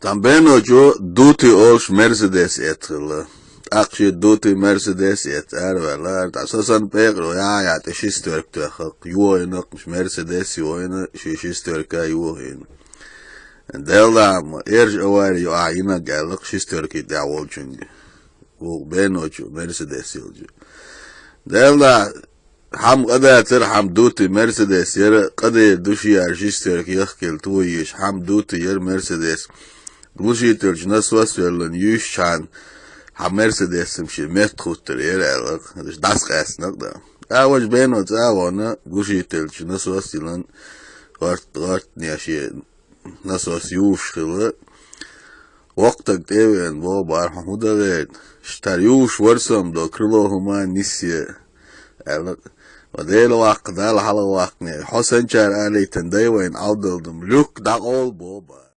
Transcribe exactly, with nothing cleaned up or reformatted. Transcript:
Цхьан беночо дутый олуш Мерседес эцна хилла. ТӀаккха шен дутый Мерседес эцна араваьлла, ара дӀа со санна пекъаро яхьа тӀе шестерка тоьхна, йохийна, Мерседес йохийна, шен шестерка йохийна. Делла ма, эрча авари ю ахьа йинарг аьлла, шестеркий тӀехь волчуьнга. Вукху беночо Мерседес йолчу. Делла, хьан къа дацара, хьан дутый Мерседес яра, къа дер ду ши яра шестерка яхкелла тойийша, хьан дутый яра Мерседес. Глушительчу насос веллан юьйшчхьана, хьан Мерседес-м шен метта хуттар яра аьлла, дӀасакъаьстина-кх да. А важа бено цӀа а вахана, глушительчу насос йилан гӀорт-, гӀортане шен насос юзуш хилла. Воккха стаг тӀе а веана боху бара, хьо хӀун дан гӀерта? Ш тара юзуш вара со-м до крыло хӀума нисъе, аьлла. Ва Дела ваккха, Далла хьалха ваккхане, хьо санчара алийтина дай вайна Ӏовдал ду-м, люк дӀакъовла боху бара.